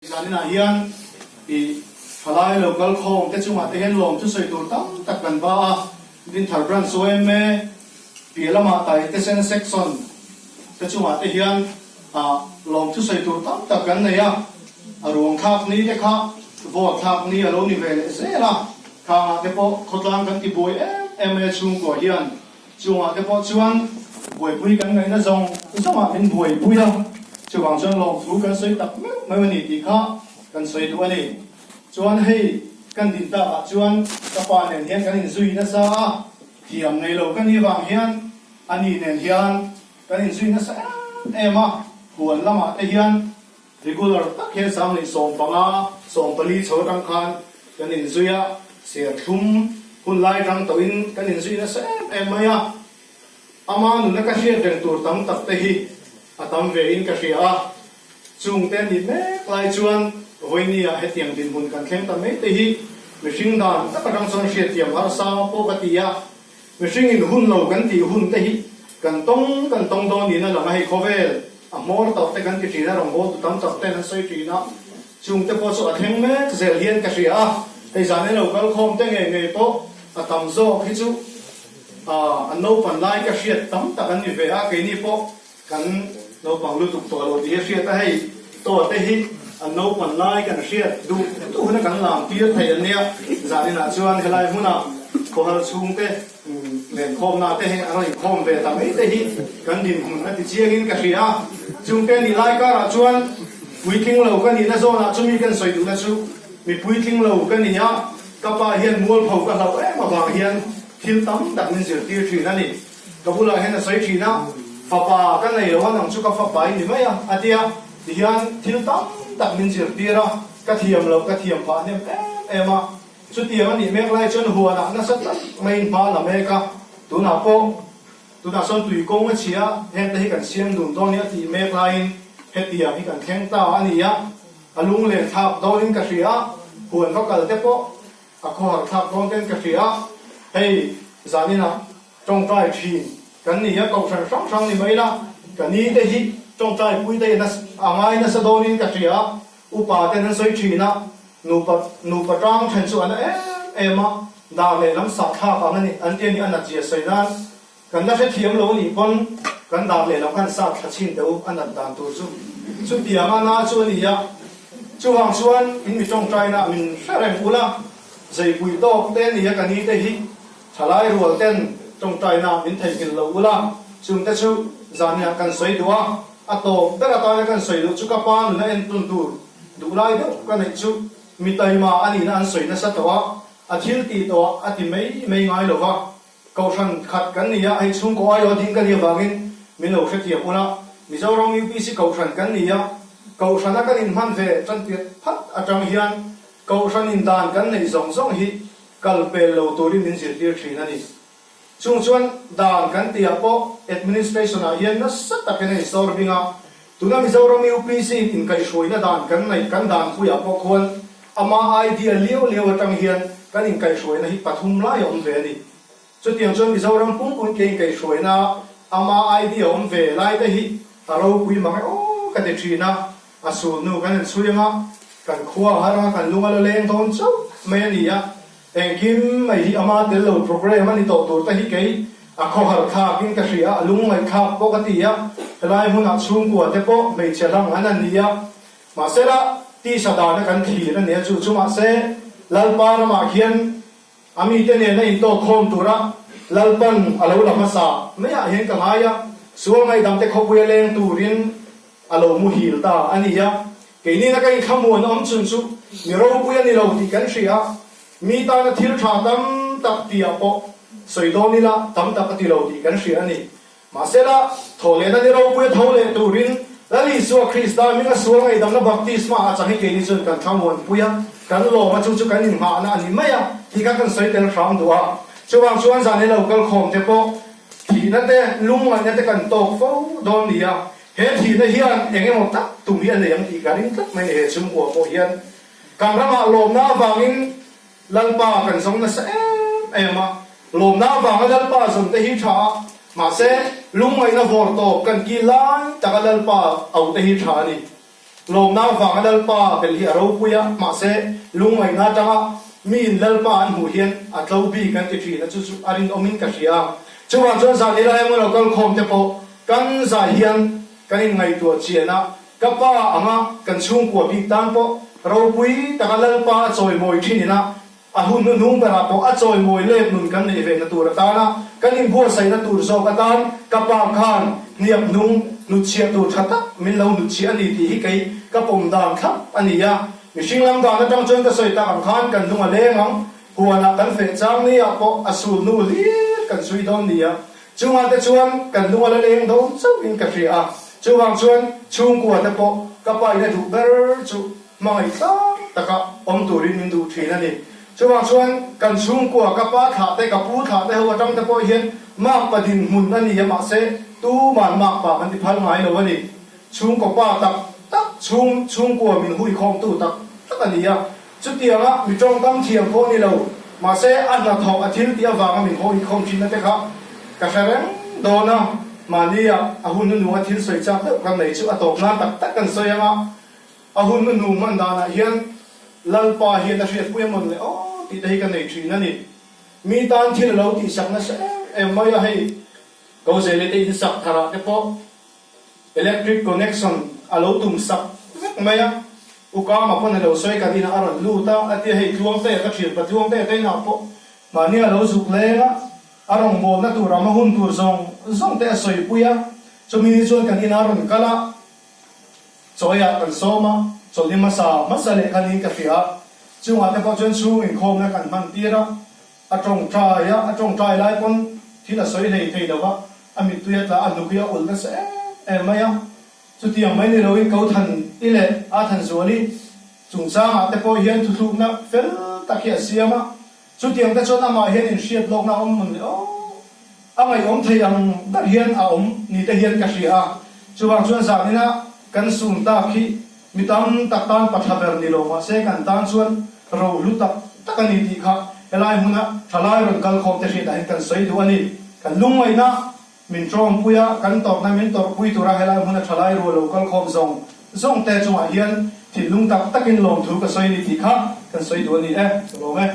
Zaninah hian i thalai lo kal khawm te chungah te hian lawm chu sawi tur tam tak kan va a, Dinthar Branch yma piah lamah Taitesen Section te chungah te hian lawm chu sawi tur tam tak kan nei a, a ruang thlak ni te kha vote thlak ni a lo ni ve leh zel a, khangah te pawh khawtlang kan ti buai em em mai a chhungkua hian. Chungah te pawh chuan buaipui kan ngaihna zawng zawngah min buaipui a, chuvang chuan lawmthu kan sawi tak meuh meuh a ni tih kha kan sawi duh a ni. Chuan hei kan din takah chuan ka pa nen hian kan inzui nasa a, thiam nei lo ka nih vang hian a ni nen hian kan inzui nasa em em a, huan lamah te hian regular tak hian 1015, 14 chho atang khan kan inzui a, serthlum hun lai atang tawhin kan inzui nasa em em mai a, ama nuna ka hriat reng tur tam tak te hi a tam ve in ka hria a, chung te ni mek lai chuan vawinia hetiang dinhmun kan thleng ta mai te hi mihring dan tak atang chuan hriatthiam harsa pawh ka ti a, Mihring in hun lo kan tih hun te hi kan tawng kan tawng dawn niin a lang a, hei khawvel a hmawr tawh te kan ti thin a, rawngbawltu tam tak ten an sawi thin a, chung te pawh chu a thleng mek zel hian ka hria a, hei zan en lo kal khawm te ngei ngei pawh a tam zawk hi chu an naupan lai ka hriat tam tak an ni ve a, keini pawh Kan naupang lutuk tawh lo tih hi hriat a, hei tawte hi an naupan lai kan hriat duh duh huna kan lam tir thei an nia. Zaninah chuan helai hmuna khawhar chhungte lenkhawmna te hi an rawn inkhawm ve ta mai te hi kan dinhmun a ti chiangin ka hria a. Chungte ni lai karah chuan puitling lo ka nihna zawnah chumi kan sawi duhna chu mi puitling lo ka ni a, ka pa hian mualpho ka hlauh em avang hian thil tam tak min zirtir thin a ni. Ka bulah hian a sawi thin a, fapa ka nei lo a, nang chu ka fapa i ni mai a, a ti a. Tihian thil tam tak min zirtir a, ka thiam loh ka thiam phah hnem em em a. Chutiang a nih mek lai chuan huanah nasa tak maiin hma la mek a, tunah pawh tunah sawn tui kawng a chhia, hengte hi kan siam dun dawn nia tih mek laiin hetiang hi kan thleng ta a ni a, a lunglen thlak dawnin ka hria a, huan va kal te pawh a khawhar thlak dawn ten ka hria a, hei zaninah Tawngtai thin kan ni a, kohhran hrang hrang ni mai la, ka ni te hi tawngtai pui te in a ngai nasa dawnin ka hria a, upa ten an sawi thin a, nupa nupa tang then chu a na em em a, dar leh lam sah thlak ang a ni, an ti a ni, a nat zia sawi nan kan la hrethiam lo a nih pawn kan dar leh lam khan sah thla chhin teh u, a nat dan tur chu chutiang a na chu a ni a, chuvang chuan in mi tawngtaina min hre reng ula, zeipui tawk te ni a ka ni te hi. Thalai rual ten tawngtaina min theihnghilh lo ula, chungte chu zaniah kan sawi duh a, a tawp ber atana kan sawi duh chu ka pa nuna entun tur duh lai deuh ka neih chu mi taima a nihna an sawi nasa tawh a, a thil tih tawh ah a ti mai mai ngai lo va, Kohhran khat kan ni a, hei chhungkaw aiawh ding ka nih avangin min lo hrethiam ula, Mizoram UPC Kohhran kan ni a, Kohhrana kan inhman ve tanpiat phat atang hian Kohhran indan kan neih zawng zawng hi kal pel lo turin min zirtir thin a ni. Chung chuan dan kan tihah pawh administration ah hian nasa takin a insawr bing a, tuna Mizoram UPC in inkaihhruaina dan kan neih kan dan puiah pawh khuan ama idea liau liau atang hian kan inkaihhruaina hi pathum lai a awm ve a ni. Chutiang chuan Mizoram pumpuin ke inkaihhruaina ama idea awm ve lai te hi a ropui mang e aw ka ti thin a, A sulhnu kan inchhui anga, kan khua a har anga kan lung a la leng dawn chauh mai a ni a, engkim mai hi ama tel lo program a ni tawh tur te hi kei a khawhar thlak in ka hria a, a lung ngaihthlak pawh ka ti a, helai hmunah chhungkua te pawh hmeichhe hlang an an ni a, mahsela tisa dana kan thlir a ni a, chu chu mahse Lalpa ramah khian A mite nena intawk khawm tura Lalpan a lo la hmasa maiah hian ka ngai a, sual ngaihdamte khawpuia leng turin a lo muhil ta a ni a. Keinin a ka inthlamuan awm chun chu mi ropui a ni lo tih kan hria a, mi tana thil tha tam tak tihah pawh sawi dawn ila tam tak a ti lo tih kan hria a ni. Mahsela, thawhlehna ni ropuia tho leh turin Lal Isua Krista hminga sual ngaihdamna baptisma a chang hi keini chuan kan thlamuanpui a, kan lawm a, chu chu kan inghahna a ni mai a tih kha kan sawi tel hram duh a. Chuvang chuan zan lo kal khawm te pawh thihna te, lungngaihna te kan tawk fo dawn ni a, he thihna hian eng emaw tak tum hi a nei ang tih ka ring tlat mai ni he chhungkua pawh hian kan ramah lawmna avangin Lalpa kan zawng nasa em em a, lawmna avanga Lalpa zawn te hi tha a, mahse lungngaihna vawr tawp kan kil lai taka Lalpa au te hi tha a ni. Lawmna avanga Lalpa bel hi a ropui a, mahse lungngaihna atanga miin Lalpa an hmuh hian a tlo bik an ti thin a, chu chu a rinawmin ka hria. Chuvang chuan zan ila emaw lo kal khawm te pawh kan zai hian kan inngaihtuah chian a, ka pa anga kan chhungkua bik tan pawh ropui taka Lalpa a chawimawi thin ina A hun hnuhnung berah pawh a chawimawi let nun kan neih vehna tur atana kan inbuatsaihna tur zawk atan ka pa khan hniak hnung hnutchhiah tur tha tak min lo hnutchhiah a ni tih hi kei ka pawm dan thlap a ni a. Mihring lam dan atang chuan ka sawi tak ang khan kan hnung a leng ang, huanah kan feh chang ni-ah pawh a sul hnu hlir kan chhui dawn ni a, chungah te chuan kan hnung a la leng dawn chauhin ka hria a, chuvang chuan chhungkua te pawh ka pa in a duh ber chu Hmangaih tlang taka awm turin min duh thin a ni. Chuvang chuan kan chhungkua, ka pa thlah te, ka pu thlah te ho atang te pawh hian makpa dinhmun a ni a, mahse tuman makpa kan ti phal ngai lo a ni. Chhungkaw pa tak tak, chhung chhungkua min huikhawmtu tak tak a ni a. Chutianga mi tawngkam thiam pawh ni lo, mahse a hnathawh a thil tih avanga min huikhawm thinna te kha ka hre reng dawn a. Mahnia a hun hnuhnunga thil sawi chak deuh kan nei chu a tawp nan tak tak kan sawi ang a. A hun hnu hman danah hian Lalpa hian a hriatpui a mawn le aw tih te hi ka nei thin a ni. Mi tan thil a lo tihsak nasa em em mai a, hei Kozele te in sak tharah te pawh electric connection a lo tum sak vek mai a, U Kama pawn a lo sawi kan inah a rawn lut a, a tia hei Tluangtea ka thian pa Tluangtea te inah pawh mahni a lo zuk leng a, a rawngbawlna tur a hma hun tur zawng zawng te a sawipui a, chumi ni chuan kan inah a rawn kal a. Chawiah kan sawm a, chawlhni hmasa hmasa leh kha niin ka hria a, chungah te pawh chuan chhung inkhawmna kan hman tir a, a tawngtai a, a tawngtai lai pawn thil a sawi hlei thei lo va, a mittui a tla a, hnuk hi a ulh nasa em em mai a, chutiang mai ni loin ko than i leh a than zuali chungchangah te pawh hian thuthlukna fel tak hi a siam a, chutiang te chuan amah hian inhriat lawkna a awm mawn le aw. A ngaihawm thei ang ber hian a awm ni te hian ka hria a, chuvang chuan zanina kan sun tak hi mi tam tak tan patha ber ni lo mahse kan tan chuan rohlu tak tak a ni tih kha helai hmuna thalai rawn kal khawm te hriatah hian kan sawi duh a ni. Kan lungngaihna min tawngpui a, kan tawrhna min tawrhpui tura helai hmuna thalai rual lo kal khawm zawng zawng te chungah hian thinlung tak takin lawmthu ka sawi a ni tih kha kan sawi duh a ni e. Ka lawm e.